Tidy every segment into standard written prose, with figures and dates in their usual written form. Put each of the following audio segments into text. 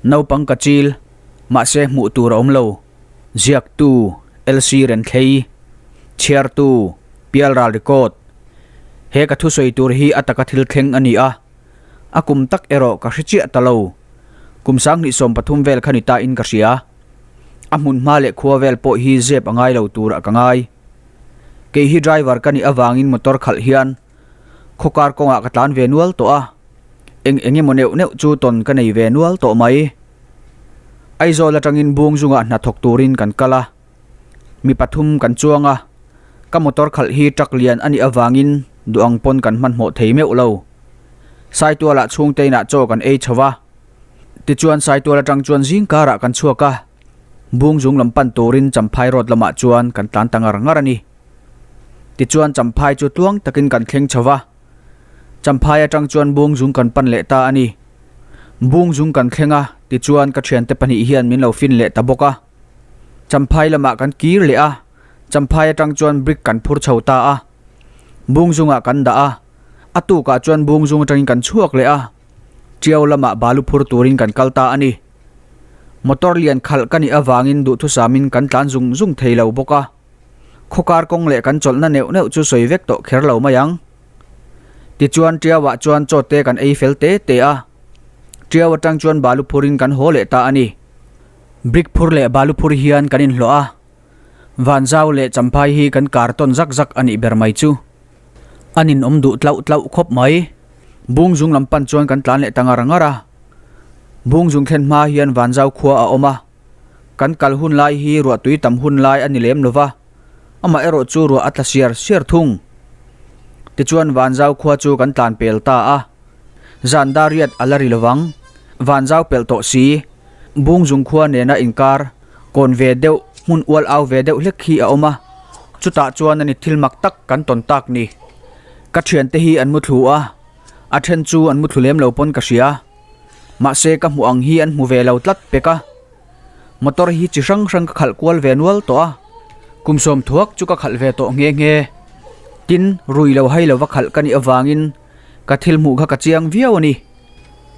Naupang ka chil, mahse hmuh tur a awm lo. Ziaktu, LC Renthlei, Chhiartu, Pialral Record. He ka thusawi tur hi a taka thil thleng a ni a, a kum tak erawh ka hre chiah ta lo. Kum 2013 vel kha ni ta in ka hria. A hmun hma leh khua vel pawh hi zep a ngai lo tur ah ka ngai. Kei hi driver ka nih avangin motor khalh hian Khawkar kawngah ka tlan ve nual tawh a, eng eng emaw neuh neuh chu tawn ka nei ve nual tawh mai. Aizawl atangin bung zungah hna thawk turin kan kal a, mi pathum kan chuang a, ka motor khalh hi truck lian a nih avangin duh ang pawn kan hmanhmawh thei meuh lo. Saitualah chhungte inah chaw kan ei chho va, tichuan Saitual atang chuan zing karah kan chhuak a, bung zung lam pan turin Champhai road lamah chuan kan tlan ta ngar ngar a ni. Tichuan Champhai chu tluang takin kan thleng chho va, Champhai atang chuan Bungzung kan pan leh ta a ni. Bungzung kan thleng a, tichuan ka thiante pahnih hian min lo fin leh ta bawk a. Champhai lamah kan kir leh a, Champhai atang chuan brick kan phur chho ta a. Bungzungah kan dah a, a tukah chuan Bungzung atangin kan chhuak leh a, Tiau lamah balu phur turin kan kal ta a ni. Motor lian khalh ka nih avangin duhthusamin kan tlan zung zung thei lo bawk a. Khawkar kawng leh kan chawlhna neuh neuh chu sawi vek tawh kher lo mai ang. Tichuan Tiauah chuan chaw te kan ei fel te te a, Tiau atang chuan balu phurin kan haw leh ta a ni. Brick phur leh balu phur hian kan inhlawh a, Vanzau leh Champhai hi kan kar tawn zak zak a nih ber mai chu. A ninawm duh tlauh tlauh khawp mai. Bungzung lam pan chuan kan tlan leh ta ngar ngar a. Bungzung thlen hma hian Vanzau khua a awm a. Kan kal hun lai hi ruah tui tam hun lai a ni lem lo va, amah erawh chu ruah a tla siar siar thung. Tichuan Vanzau khua chu kan tlan pel ta a, zan dar riat a la ri lo vang. Vanzau pelh tawh si, Bungzung khua nena inkar kawn ve deuh hmun ual au ve deuh hlek hi a awm a, chutah chuan a ni thil mak tak kan tawn tak ni. Ka thiante hi an muthlu a, a then chu an muthlu lem lo pawn ka hria. Mahse ka hmuh ang hi an hmu ve lo tlat pek a, motor hi chi hrang hrang ka khalh kual ve nual tawh a, kum sawm thuak chu ka khalh ve tawh nghe nghe. Tin, rui lo hai lova khalh ka nih avangin ka thil hmuh kha ka chiang viau a ni.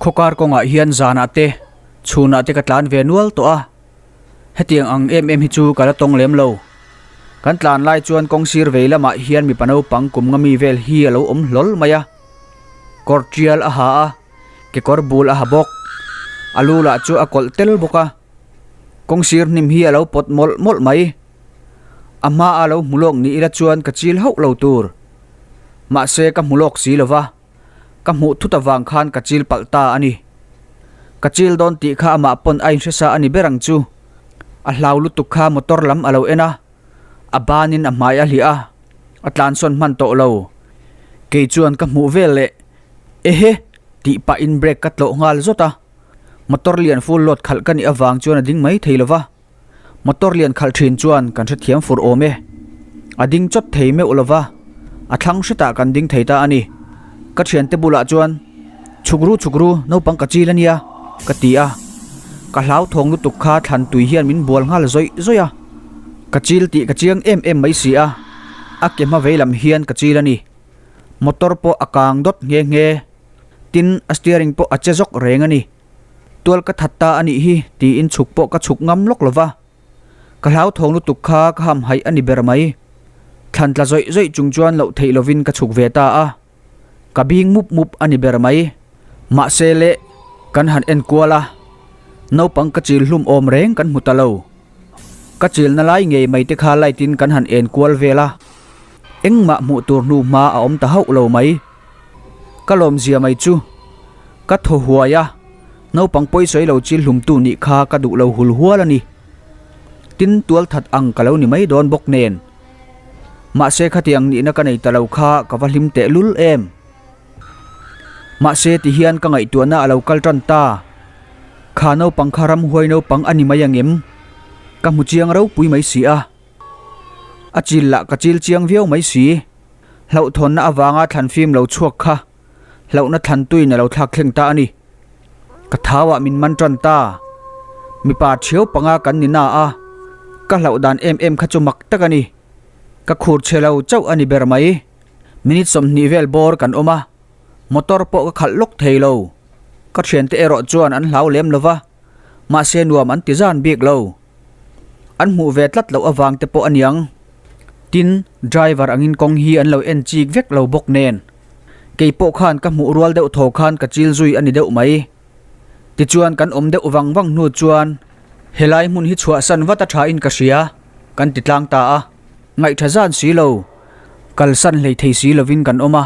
Khawkar kawngah hian zanah te, chhunah te ka tlan ve nual tawh a, hetiang ang em em hi chu ka la tawng lem lo. Kan tlan lai chuan kawng sir vei lamah hian mipa naupang kum nga mi vel hi a lo awm hlawl mai a, kawr tial a ha a, kekawr bul a ha bawk. A lu lah chu a kawlh tel bawk a, kawng sir hnim hi a lo pawt mawlh mawlh mai. A hma a lo hmu lawk ni ila chuan ka chil hauh lo tur. Mahse ka hmu lawk si lo va, ka hmuh thut avang khan ka chil palh ta a ni. Ka chil dawn tih kha amah pawn a inhresa a ni ber ang chu. A hlau lutuk kha motor lam a lo en a, a banin a hmai a hliah a, a tlansawn hman tawh lo. Kei chuan ka hmuh vel leh Ehe! tih pahin brake ka tlawh nghal zawt a, motor lian full load khalh ka nih avang chuan a ding mai thei lo va, motor lian khalh thin chuan kan hrethiam fur awm e. A ding chawt thei meuh lo va, a thlang hretah kan ding thei ta a ni. Ka thiante bulah chuan, Chhuk ru chhuk ru, naupang ka chil a nia, ka ti a. Ka hlauthawng lutuk kha thlan tui hian min bual nghal zawih zawih a, ka chil tih ka chiang em em mai si a, a ke hma vei lam hian ka chil a ni. Motor pawh a kang dawt nghe nghe. Tin, a steering pawh a che zawk reng a ni. Tual ka that ta a nih hi tiin chhuk pawh ka chhuk ngam lawk lo va. Ka hlauthawng lutuk kha ka hamhaih a ni ber mai. Thlan tla zawih zawih chung chuan loh theih lovin ka chhuk ve ta a. Ka bing mup mup a ni ber mai. Mahse le, kan han en kual a. Naupang ka chil hlum awm reng kan hmu ta lo. Ka chilna lai ngei mai te kha light in kan han en kual vel a. Engmah hmuh tur hnu hma a awm ta hauh lo mai. Ka lawmzia mai chu ka thaw huai a, naupang pawisawi lo chil hlumtu nih kha ka duh lo hul hual a ni. Tin, tualthat ang ka lo ni mai dawn bawk nen. Mahse khatiang nihna ka nei ta lo kha ka va hlim teh lul em. Mahse tihian ka ngaihtuahna a lo kal tan ta. Kha naupang kha ramhuai naupang a ni mai angem? Ka hmu chiang ropui mai si a. A chil lah ka chil chiang viau mai si. Hlauhthawnna avanga thlan fim lo chhuak kha hlauhna thlan tuin a lo thlak thleng ta a ni. Ka thauah min man tan ta. Mipa thiau panga kan ni na a, ka hlauh dan em em kha chu mak tak a ni. Ka khur chhe lo chauh a ni ber mai. Minute 20 vel bawr kan awm a, motor pawh ka khalh lawk thei lo. Ka thiante erawh chuan an hlau lem lo va. Mahse nuam an ti zan bik lo. An hmuh ve tlat loh avang te pawh a niang. Tin, driver angin kawng hi an lo en chik vek lo bawk nen. Kei pawh khan ka hmuh rual deuh thaw khan ka chil zui a ni deuh mai. Tichuan kan awm deuh vang vang hnu chuan helai hmun hi chhuahsan vat a tha in ka hria, kan ti tlang ta a. Ngaihtha zan si lo, kalsan hlei thei si lovin kan awm a.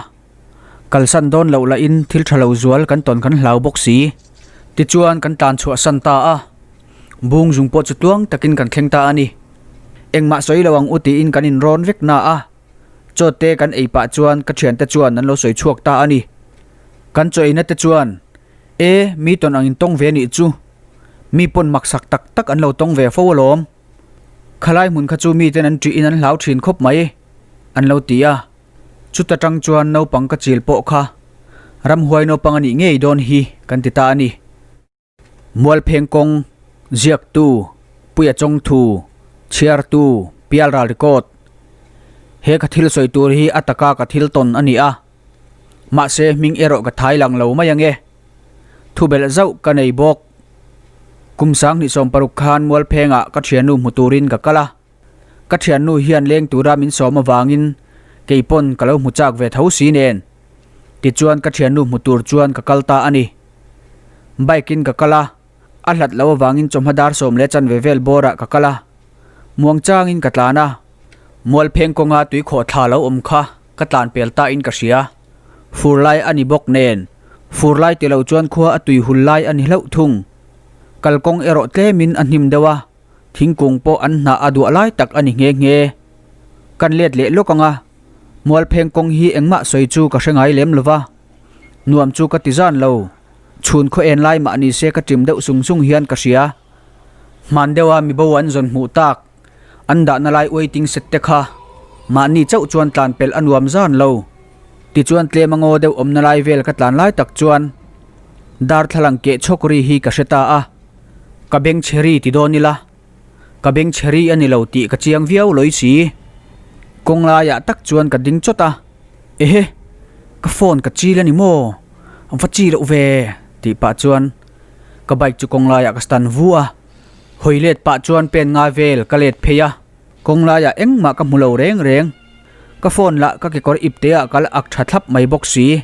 Kalsan dawn loh lahin thil tha lo zual kan tawn kan hlau bawk si. Tichuan kan tlan chhuahsan ta a. Bung zung pawh chu tluang takin kan thleng ta a ni. Engmah sawi lo ang u tiin kan inrawn vek na a. Chaw te kan ei pah chuan ka thiante chuan an lo sawi chhuak ta a ni. Kan chaw eina te chuan, E, mi tawn ang in tawng ve nih chu. Mi pawn maksak tak tak an lo tawng ve fo alawm. Khalai hmun kha chu miten an ṭih in an hlau ṭhin khawp mai, an lo ti a. Chuta tang chuan naupang ka chil pawh kha ramhuai naupang a nih ngei dawn hi kan ti ta a ni. Mualpheng kawng, ziaktu, Puia Chawngthu, chhiartu, Pialral Record. He ka thil sawi tur hi a taka ka thil tawn a ni a, mahse hming erawh ka thai lang lo mai ange. Thubelh zauh ka nei bawk. Kum 2016 khan Mualphengah ka thiannu hmu turin ka kal a. Ka thiannu hian leng tura min sawm avangin kei pawn ka lo hmu chak ve tho si nen. Tichuan ka thiannu hmu tur chuan ka kal ta a ni. Bike in ka kal a, a hlat lo avangin chawhma dar sawm leh chanve vel bawrah ka kal a. Muang changin ka tlan a, Mualpheng kawnga tuikhawh thla lo awm kha ka tlan pel ta in ka hria. Fur lai a ni bawk nen, fur lai ti lo chuan khua a tui hul lai a ni hlauh thung. Kalkawng erawh tlemin a hnim deuh a. Thingkung pawh an hnah a duah lai tak a ni nghe nghe. Kan let leh lawk ang a, Mualpheng kawng hi engmah sawi chu ka hre ngai lem lova, nuam chu ka ti zan lo. Chhun khaw en lai mah ni se ka ṭim deuh sung sung hian ka hria. Hman deuha mibo an zawn hmuh tak, an dahna lai waiting set te kha mahni chauh chuan tlan pelh a nuam zan lo. Tichuan tlem a ngaw deuh awmna lai vel ka tlan lai tak chuan darthlalang keh chhawk ri hi ka hre ta a. Ka beng chhe ri ti dawn ila, ka beng chhe ri a ni lo tih ka chiang viau lawih si. Kawng laiah tak chuan ka ding chawt a, Ehe, ka phone ka chil a ni maw? Va chi loh ve tih pah chuan ka bike chu kawng laiah ka stand vu a, hawi let pah chuan pen nga vel ka let phei a, kawng laiah engmah ka hmu lo reng reng. Ka phone lah ka kekawr ipte ah ka la ak tha thlap mai bawk si.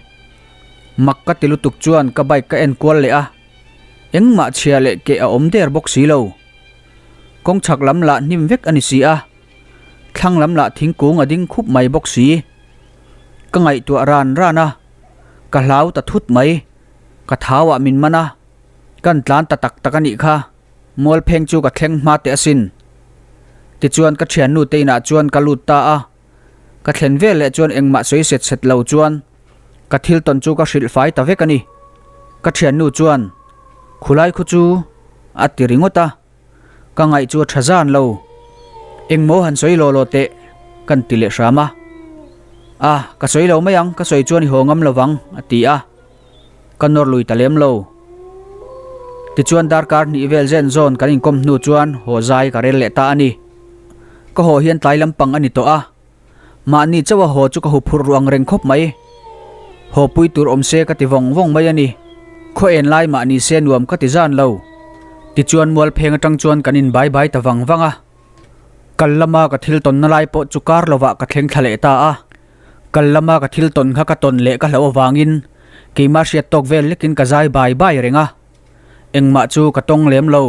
Mak ka ti lutuk chuan ka bike ka en kual leh a. Engmah chhia leh keh a awm der bawk si lo. Kawng chhak lam lah hnim vek a ni si a, thlang lam lah thingkung a ding khup mai bawk si. Ka ngaihtuah ran ran a, ka hlau ta thut mai. Ka thau ah min man a, kan tlan ta tak tak a nih kha. Mualpheng chu ka thleng hma teh asin. Tichuan ka thiannu te inah chuan ka lut ta a. Ka thlen vel leh chuan engmah sawi set set lo chuan ka thil tawn chu ka hrilh fai ta vek a ni. Ka thiannu chuan, Khulai khu chu a ti ringawt a, ka ngaih chu a tha zan lo. Engmaw han sawi law law teh kan ti leh hram a. A, ka sawi lo mai ang, ka sawi chuan i haw ngam lovang a ti a. Ka nawr lui ta lem lo. Tichuan darkar hnih vel zen zawn kan inkawm hnu chuan haw zai ka rel leh ta a ni. Ka haw hian tlai lampang a ni tawh a, mahni chauh a haw chu ka huphurh ruh ang reng khawp mai. Haw pui tur awm se ka ti vawng vawng mai a ni. Khaw en lai mahni se nuam ka ti zan lo. Tichuan mualpheng atang chuan kan in bai bai ta vang vang a. Kal lama ka thil tawnna lai pawh chu kar lovah ka thleng thla leh ta a. Kal lama ka thil tawn kha ka tawn leh ka hlauh avangin keimah hriat tawk vel lekin ka zai bai bai reng a, engmah chu ka tawng lem lo.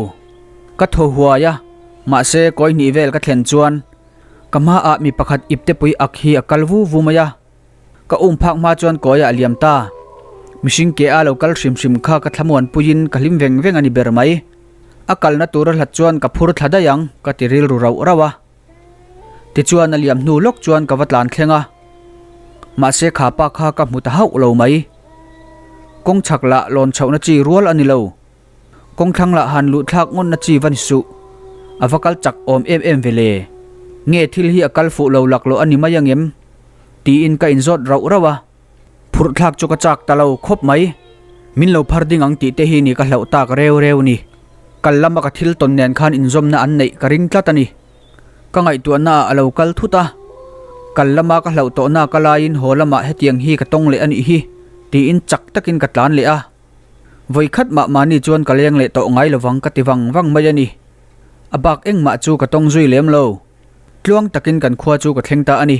Ka thaw huai a, mahse kawi hnih vel ka thlen chuan ka hmaah mi pakhat iptepui ak hi a kal vu vu mai a, ka um phak hma chuan kawiah a liam ta. Mihring ke a lo kal hrim hrim kha ka thlamuan puiin ka hlim veng veng a ni ber mai. A kalna tur a hlat chuan ka phur thla daih ang ka ti rilru rauh rauh a. Tichuan a liam hnu lawk chuan ka va tlan thleng a, mahse kha pa kha ka hmu ta hauh lo mai. Kawng chhak lah lawn chhohna chi rual a ni lo. Kawng thlang lah han luh thlak ngawtna chi va ni suh. A va kal chak awm em em ve le. Nge thil hi a kal fuh lo laklawh a ni mai angem? Tiin ka inzawt rauh rauh a. Phurh thlak chu ka chak ta lo khawp mai. Min lo phar ding ang tih te hi ni ka hlauh tak reu reu ni. Kal lama ka thil tawn nen khan inzawmna an neih ka ring tlat a ni. Ka ngaihtuahna ah a lo kal thut a, kal lama ka hlauh tawhna ka laiin haw lamah hetiang hi ka tawng leh a nih hi tiin chak takin ka tlan leh a. Vawi khat mah mahni chuan ka leng leh tawh ngai lovang ka ti vang vang mai a ni. A bak engmah chu ka tawng zui lem lo. Tluang takin kan khua chu ka thleng ta a ni.